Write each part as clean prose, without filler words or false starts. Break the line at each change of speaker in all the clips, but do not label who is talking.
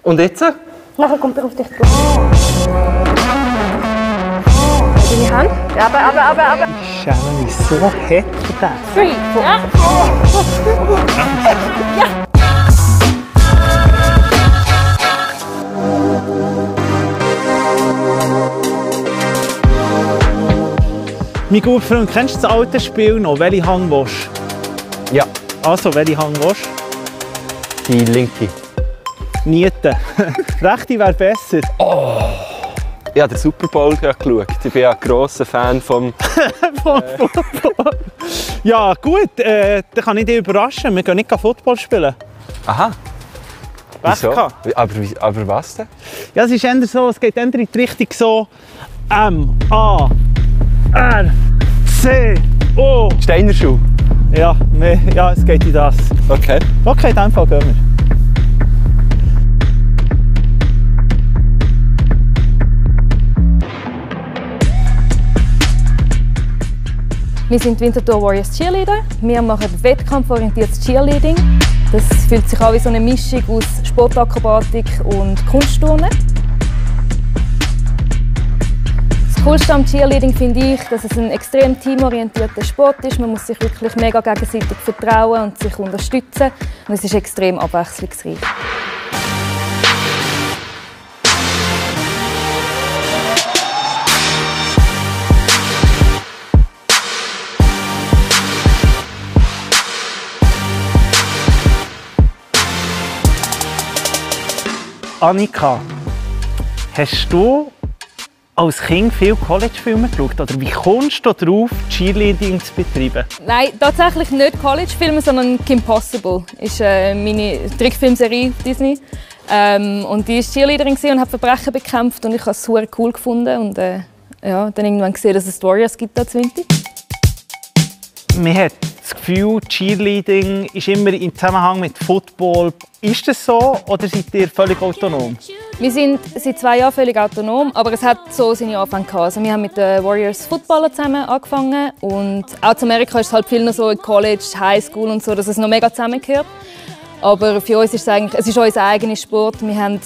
Und jetzt?
Nachher kommt er auf dich zu. Deine Hand. Aber.
Ich schäme mich so hart für das.
3, 4. Ja.
Mein guter Freund, kennst du das alte Spiel noch? Welche Hand willst du?
Ja.
Also, welche Hand willst du?
Die linke.
Niete. Rechte wäre besser.
Oh. Ich habe den Super Bowl geschaut. Ich bin ja ein grosser Fan vom...
Ja, gut. Dann kann ich dich überraschen. Wir gehen nicht Football spielen.
Aha.
Wieso?
Aber was denn?
Ja, es ist eher so, es geht eher in die Richtung so M, A, R, C, O.
Steiner Schuh.
Ja, ja, es geht in das.
Okay.
Okay, in dem Fall gehen wir.
Wir sind Winterthur Warriors Cheerleader. Wir machen wettkampforientiertes Cheerleading. Das fühlt sich an wie so eine Mischung aus Sportakrobatik und Kunstturnen. Das Coolste am Cheerleading finde ich, dass es ein extrem teamorientierter Sport ist. Man muss sich wirklich mega gegenseitig vertrauen und sich unterstützen. Und es ist extrem abwechslungsreich.
Annika, hast du als Kind viele College-Filme geschaut? Oder wie kommst du darauf, Cheerleading zu betreiben?
Nein, tatsächlich nicht College-Filme, sondern Kim Possible. Das ist meine Trickfilmserie auf Disney. Und die war Cheerleaderin und hat Verbrechen bekämpft. Und ich habe es super cool gefunden. Und ja, dann irgendwann gesehen, dass es die Warriors gibt da zu Winter.
Man hat das Gefühl, Cheerleading ist immer im Zusammenhang mit Football. Ist das so oder seid ihr völlig autonom?
Wir sind seit 2 Jahren völlig autonom, aber es hat so seine Anfänge gehabt. Also wir haben mit den Warriors Footballer zusammen angefangen und auch in Amerika ist es halt viel noch so in College, High School und so, dass es noch mega zusammengehört. Aber für uns ist es ist unser eigener Sport. Wir haben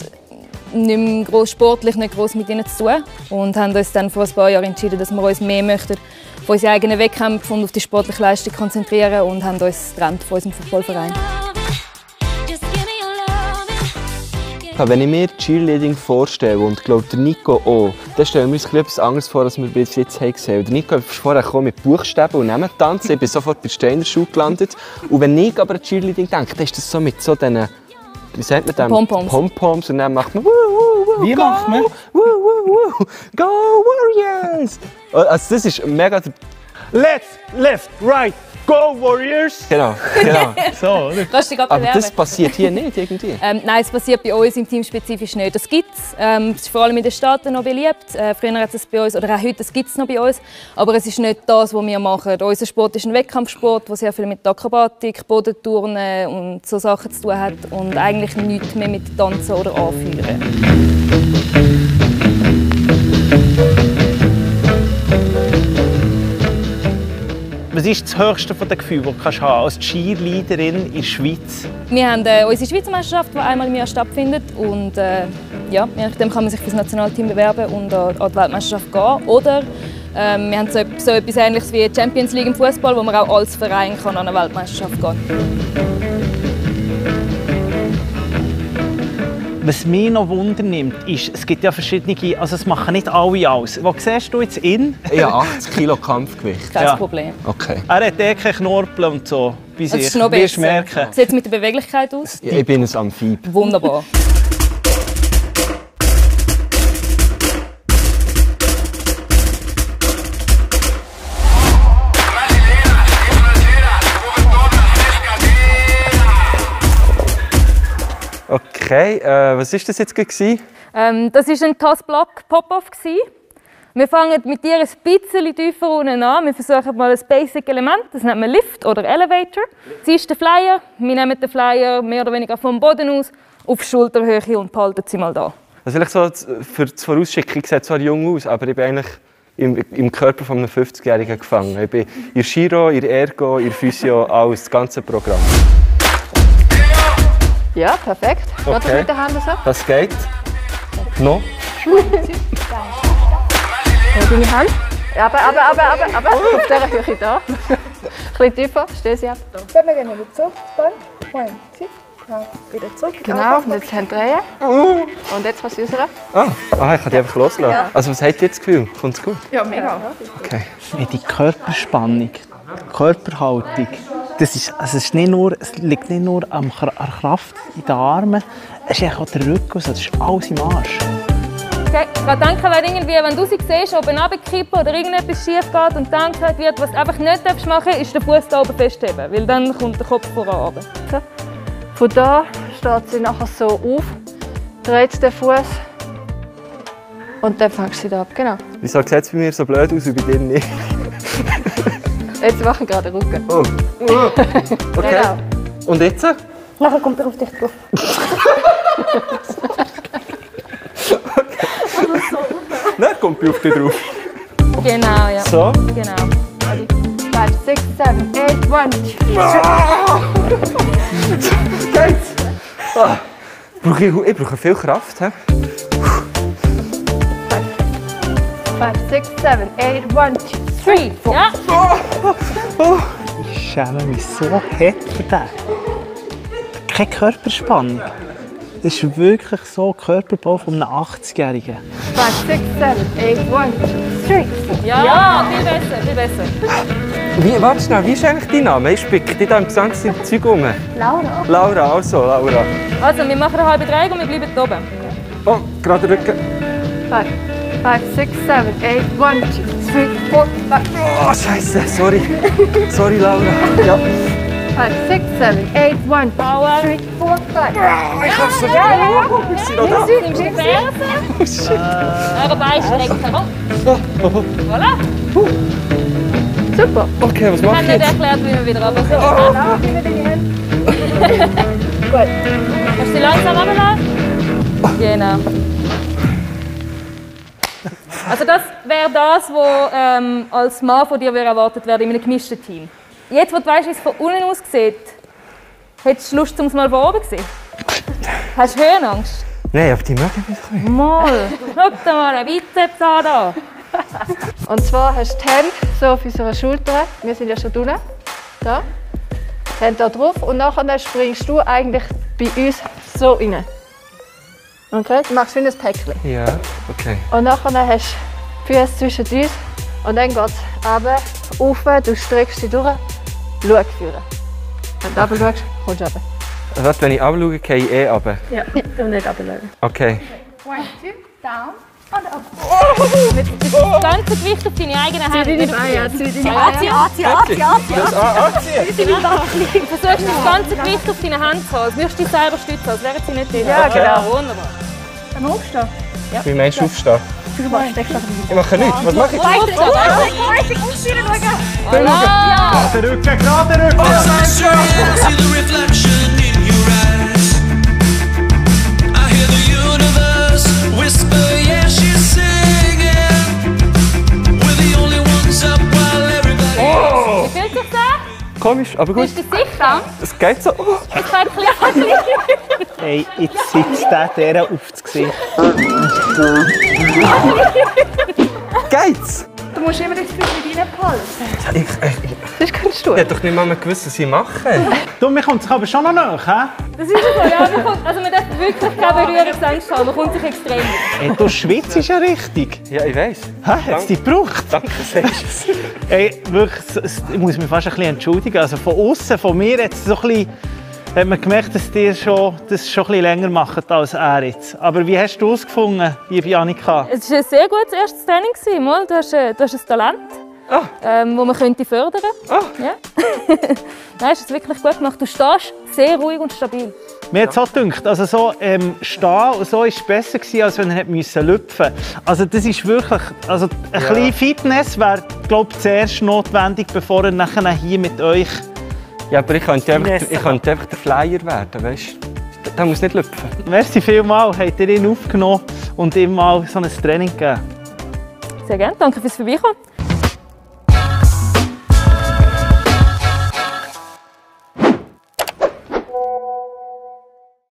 nicht mehr sportlich nicht gross mit ihnen zu tun und haben uns dann vor ein paar Jahren entschieden, dass wir uns mehr möchten auf unsere eigenen Wettkämpfe und auf die sportliche Leistung konzentrieren und haben uns getrennt von unserem Footballverein.
Wenn ich mir Cheerleading vorstelle und ich glaube der Nico auch, dann stellen wir uns etwas anderes vor, als wir bis jetzt gesehen haben. Der Nico ist vorher mit Buchstaben und Namen-Tanzen. Ich bin sofort bei Steiner Schuh gelandet. Und wenn ich aber an Cheerleading denke, dann ist das so mit so diesen, wie sagt man dem? Pompoms. Und dann macht man
Wie macht man?
Go Warriors! Also das ist mega...
Left, right, go Warriors!
Genau.
So, oder?
Kannst du dich
Aber das passiert hier nicht irgendwie?
Nein, es passiert bei uns im Team spezifisch nicht. Das gibt es. Es ist vor allem in den Staaten noch beliebt. Früher hat es bei uns, oder auch heute gibt es noch bei uns. Aber es ist nicht das, was wir machen. Unser Sport ist ein Wettkampfsport, der sehr viel mit Akrobatik, Bodenturnen und so Sachen zu tun hat. Und eigentlich nichts mehr mit Tanzen oder Anführen.
Was ist das höchste von den Gefühlen, die du haben als Cheerleaderin in der Schweiz?
Wir haben unsere Schweizer Meisterschaft, die einmal im Jahr stattfindet. Und ja, je nachdem kann man sich für das Nationalteam bewerben und an die Weltmeisterschaft gehen. Oder wir haben so etwas Ähnliches wie die Champions League im Fußball, wo man auch als Verein an eine Weltmeisterschaft gehen kann.
Was mich noch wundernimmt, ist, es gibt ja verschiedene, also es machen nicht alle aus. Wo siehst du jetzt in?
Ja, 80 Kilo Kampfgewicht.
Kein
Ja.
Problem.
Okay.
Er hat keinen Knorpel und so. Bei
Das
sich.
ist noch
Wirst
besser.
merken.
Sieht es mit der Beweglichkeit aus?
Ja, ich bin ein Amphib.
Wunderbar.
Okay, was war das jetzt gewesen?
Das war ein Task-Block Pop-Off. Wir fangen mit dir ein bisschen tiefer unten an. Wir versuchen mal ein Basic-Element, das nennt man Lift oder Elevator. Sie ist der Flyer. Wir nehmen den Flyer mehr oder weniger vom Boden aus auf Schulterhöhe und behalten sie mal da.
Also vielleicht so für das Vorausschicken, ich sehe zwar jung aus, aber ich bin eigentlich im Körper von einem 50-Jährigen gefangen. Ich bin in der Chiro, in der Ergo, in der Physio, alles, das ganze Programm.
Ja, perfekt. Geht das mit den Händen so?
Das geht. Noch.
Ja, deine Hand. Aber. Auf dieser Höhe da. Ein bisschen tiefer, stell sie ab.
Dann gehen wir wieder zurück, Bein. Wieder zurück.
Genau, und jetzt Hände drehen. Und jetzt kannst du rausnehmen.
Ich kann die einfach loslassen.
Ja.
Also was habt ihr jetzt das Gefühl? Kommt es gut?
Ja, mega.
Okay.
Die Körperspannung, die Körperhaltung, es liegt nicht nur an der Kraft in den Armen, es ist auch der Rücken, das ist alles im Arsch.
Okay. Ich denke, wenn du sie siehst, ob ein runterkippen oder irgendetwas schief geht und dann gesagt wird, was du einfach nicht machen darfst, ist den Fuß da oben festheben, weil dann kommt der Kopf voran.
So. Von da steht sie nachher so auf, dreht den Fuß und dann fängst du sie ab. Genau.
Wieso sieht es bei mir so blöd aus wie bei dir nicht?
Jetzt machen wir gerade den Rücken.
Oh. Okay.
Genau.
Und jetzt?
Nachher kommt er auf dich drauf.
Nein, kommt auf dich drauf.
Genau, ja.
So.
Genau.
5, 6, 7, 8, 1.
Geht's? Ich brauche viel Kraft. He?
5, 6, 7, 8, 1,
3. Ja.
Ich schäme mich so hart für den. Keine Körperspannung. Das ist wirklich so der Körperbau von einem 80-Jährigen.
5, 6, 7, 8, 1, 3.
Ja, viel besser, viel besser.
Warte schnell, wie ist eigentlich dein Name? Ich spicke dich da im ganzen Zeug rum.
Laura.
Laura, also Laura.
Also, wir machen eine halbe Drehung und wir bleiben hier oben.
Oh, gerade Rücken.
5, 6, 7, 8, 1, 2, 3, 4, 5.
Oh, Scheiße, sorry. Sorry, Laura. Ja.
5, 6, 7, 8, 1, 2, 3, 4, 5.
Ich hab's so gut. Ich bin noch da.
Nimmst du die Ferse? Eure Beine strecken herum. Voilà.
Super.
Okay, was
Ich
mach
habe
ich
nicht
jetzt?
erklärt, wie wir wieder runterkommen. Gut. Kannst du die langsam runterlassen? Genau. Also das wäre das, was als Mann von dir erwartet wäre in einem gemischten Team. Jetzt, wo du weißt, wie es von unten aussieht, hättest du Lust, um es mal von oben zu sehen? Hast du Höhenangst?
Nein, aber die mögen mich nicht.
Mal, schau dir mal einen Bizeps an da.
Und zwar hast du die Hände so auf unserer Schulter. Wir sind ja schon unten. Da. Die Hände da drauf. Und nachher springst du eigentlich bei uns so rein. Okay? Du machst wie ein Päckchen.
Ja, okay.
Und nachher hast du die Füße zwischen uns. Und dann geht es runter, rauf, du streckst sie durch. Schau führen. Wenn du runter schaust, kommst du runter.
Warte, wenn ich abschaue, gehe ich eh runter.
Ja, und nicht runterschauen.
Okay.
1, 2, down. Und up.
Das ganze Gewicht auf deine eigenen Hände.
Das anziehen?
Du versuchst das ganze Gewicht auf deine Hände zu haben. Als würdest du dich selber stützen, als wären sie nicht drin.
Ja, genau.
Wunderbar.
Am Aufstehen.
Wie meinst du aufstehen?
Du machst extra.
Ich mache nichts. Was mache ich?
Voilà.
Gerade Rücken, gerade Rücken!
See the reflection in your eyes. I hear the universe whisper, yeah, she's singing. We're the only ones up while everybody.
Wie fühlt sich das?
Komisch, aber gut.
Ist das sicher?
Es geht so. Oh.
Das kann ein bisschen.
Hey, jetzt sitzt der auf das Gesicht.
Geht's?
Du musst immer das Gefühl mit reinpulsen.
Das kannst du.
Ich hätte doch nicht mal gewusst, was ich mache.
Du, mir kommt es aber schon noch nach, hä?
Das ist so, ja. Also man darf wirklich keine Berührungsangst haben. Man kommt sich extrem mit.
Hey, du schwitzt ja richtig.
Ja, ich weiss.
Hä, hat es dich gebraucht?
Danke, sagst du es.
Hey, wirklich, ich muss mich fast ein bisschen entschuldigen. Also von außen, von mir, jetzt so ein bisschen, hat man gemerkt, dass ihr das schon ein bisschen länger macht als er jetzt. Aber wie hast du es gefunden, liebe Annika?
Es war ein sehr gutes erstes Training. Mal. Du hast ein Talent, das man könnte fördern könnte. Ja. Nein, hast es wirklich gut gemacht. Du stehst sehr ruhig und stabil.
Mir hat es auch gedacht, also so stehen und so war es besser gewesen, als wenn er lüpfen musste. Also das ist wirklich, also ein bisschen Fitness wäre, glaube ich, zuerst notwendig, bevor er nachher hier mit euch...
Ja, aber ich könnte einfach der Flyer werden, weißt du? Der muss nicht lüpfen.
Merci vielmals, habt ihr ihn aufgenommen und ihm mal so ein Training gegeben.
Sehr gerne. Danke fürs Vorbeikommen.